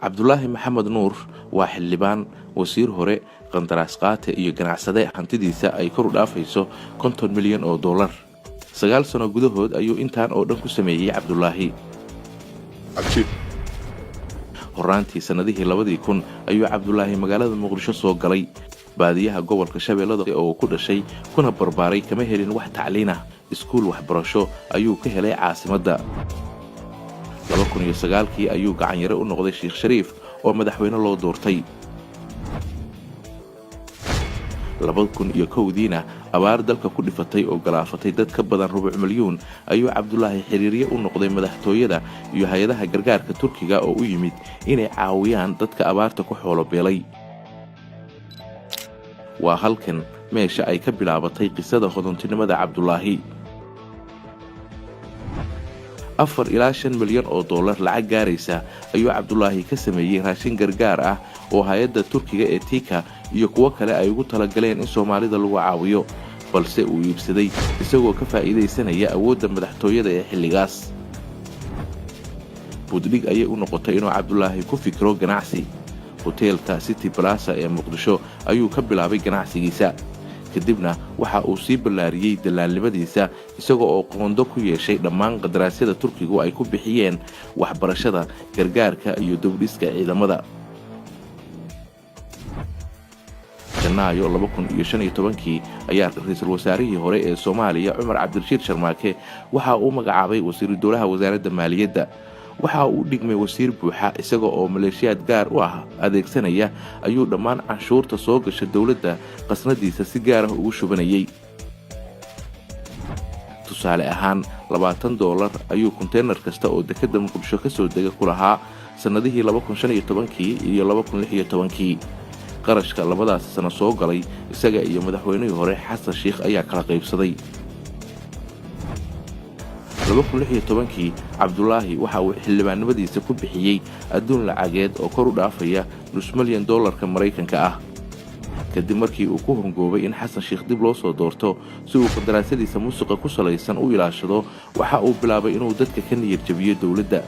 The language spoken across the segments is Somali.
Cabdulaahi Maxamed Nuur waa xildhibaan, wasiir hore, qandaraas qaate iyo ganacsade hantidiisa ay kor u dhaafayso 50 milyan oo dollar. 9 sano gudahood ayuu intaan oo dhan ku sameeyey Cabdulaahi. Cajiib. Horraantii sannadihii 2000 ayuu Cabdulaahi magaalada Muqdisho soo galay. Baadiyaha gobolka Shabeellada oo uu ku dhashay kuna barbaaray kama helin wax tacliin ah. Iskuul waxbarasho ayuu ka helay caasimadda. 2009kii ayuu gacanyare u noqday Sheikh Shariif oo madaxweyne loo doortay. 2001diina abaar dalka ku dhifatay oo galaafatay dad ka badan rubuc milyuun ayuu Cabdulaahi xiriirye u noqday madaxtooyada iyo hay-adaha gargaarka Turkiga oo u yimid inay caawiyaan dadka abaarta ku xoolo beelay. Waa halkan meesha ay ka bilaabatay qisada hodontinimada Cabdulaahi. 4 ilaa 5 milyan oo dollar lacag gaaraysa ayuu Cabdulaahi ka sameeyey raashin gargaar ah oo hay-adda Turkiga ee Tika iyo kuwo kale ay ugu talagaleen in Soomaalida lagu caawiyo, balse uu iibsaday isagoo ka faa'iidaysanaya awoodda madaxtooyada ee xilligaas. Buddhig ayay u noqotay inuu Cabdulaahi ku fikiro ganacsi. Hoteelka City Plaza ee Muqdisho ayuu ka bilaabay ganacsigiisa. Kadibna waxa uu sii ballaariyey dallaalnimadiisa, isaga oo qoondo ku yeeshay dhammaan qandaraasyada Turkigu ay ku bixiyeen waxbarashada, gargaarka iyo dibudhiska ciidamada. Janaayo 2015kii ayaa ra-iisul wasaarihii hore ee Soomaaliya, Cumar Cabdirashiid Sharmaake, waxa uu magacaabay wasiiru dowlaha wasaaradda maaliyadda. Waxa uu dhigmay wasiir buuxa. Isaga oo maleeshiyaad gaar u ah adeegsanaya ayuu dhammaan canshuurta soo gasha dowladda qasnadiisa si gaar ah ugu shubanayey. Tusaale ahaan, $20 ayuu konteynar kasta oo dekedda Muqdisho ka soo dega ku lahaa sannadihii 2015kii iyo 2016kii. Qarashka labadaas sano soo galay, isaga iyo madaxweynihii hore Xasan Sheikh ayaa kala qaybsaday. 2016kii Cabdulaahi waxa uu xildhibaannimadiisa ku bixiyey adduun lacageed oo kor u dhaafaya nus milyan dollarka Maraykanka ah, kadib markii uu ku hongoobay in Xasan Sheikh dib loo soo doorto si uu qandaraasyadiisa musuqa ku salaysan u ilaashado. Waxa uu bilaabay inuu dadka ka niyad jabiyo dowladda,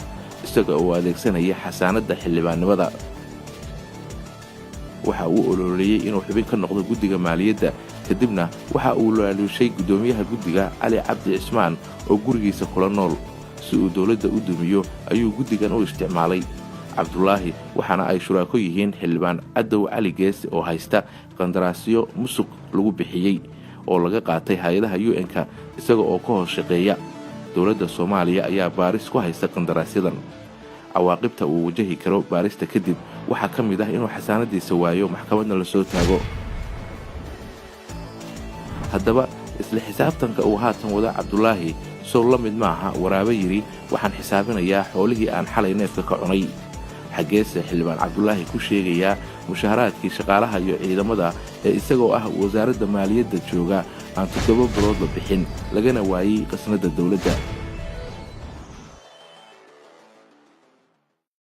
isaga oo adeegsanaya xasaanadda xildhibaannimada. Waxa uu ololeeyey inuu xubin ka noqdo guddiga maaliyadda. Kadibna waxa uu laaluushay guddoomiyaha guddiga, Cali Cabdi Cismaan, oo gurigiisa kula nool. Si uu dowladda u dumiyo ayuu guddigan u isticmaalay Cabdulaahi, waxaana ay shuraako yihiin xildhibaan Cadow Cali Geesi oo haysta qandaraasyo musuq lagu bixiyey oo laga qaatay hay-adaha UN-ka, isaga oo ka hoos shaqeeya. Dowladda Soomaaliya ayaa baaris ku haysta qandaraasyadan. Cawaaqibta uu wajahi karo baarista kadib waxaa ka mid ah inuu xasaanadiisa waayo, maxkamadna la soo taago. Haddaba, isla xisaabtanka uu haatan wada Cabdulaahi sow la mid maaha waraabe yidhi, "Waxaan xisaabinayaa xoolihii aan xalay neefka ka cunay"? Xaggeese xildhibaan Cabdulaahi ku sheegayaa mushaharaadkii shaqaalaha iyo ciidamada ee isagoo ah wasaaradda maaliyadda jooga aan 7 bilood la bixin, lagana waayey qasnadda dowladda?